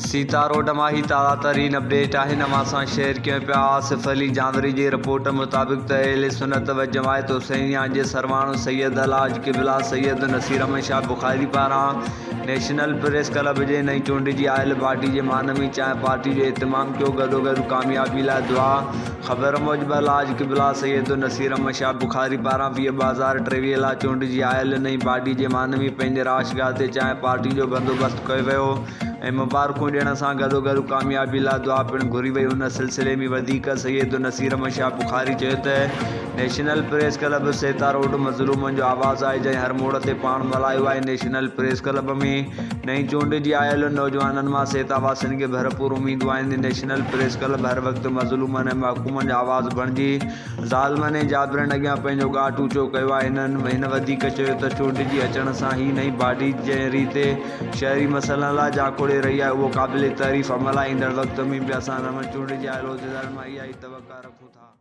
Sita road مان هي تازا ترين اپڊيٽ آهن اوهان سان شيئر ڪيون پيا آصف علي جانوري جي رپورٽ مطابق ته اهل سنت و جماعت حسينيه جي سرواڻ سيد الحاج قبله سيد نصير احمد شاهه بخاري پاران نيشنل پريس ڪلب جي نئين چونڊجي آيل باڊي جي مان ۾ چانهه پارٽي جو اهتمام ڪيو گڏوگڏ ڪاميابي لاء دعا خبر موجب الحاج قبله سيد نصير احمد شاهه بخاري پاران 20 2023 لاء چونڊجي آيل نئين باڊي جي مان ۾ پنهنجي رهائشگاهه تي چانهه پارٽي جو بندوبست ڪيو ويو ۽ مبارڪون ڏيڻ سان گڏوگڏ ڪاميابي لاء دعا پڻ گهري وئي. ان سلسلي ۾ وڌيڪ سيد نصير احمد شاهه بخاري چيو ته national press club Sita road مظلومن جو آواز آهي جنهن هر موڙ تي پاڻ ملهايو آهي نيشنل پريس ڪلب ۾ نئين چونڊجي آيل نوجوانن مان سيتا واسين کي ڀرپور اميدون آهن نيشنل پريس ڪلب هر وقت مظلومن ۽ محڪومن جو آواز بڻجي ظالمن ۽ جابرن اڳيان پنهنجو ڳاٽ اوچو ڪيو آهي. هنن هن وڌيڪ چيو ته چونڊجي اچڻ سان هي نئين باڊي جنهن ريت شهري مسئلن لاء جاکوڙي رهي آهي اهو قابل تعريف عمل آهي ايندڙ وقت ۾ به اسان نون چونڊجي آيل عهديدارن مان اها ئي توقع رکون ٿا.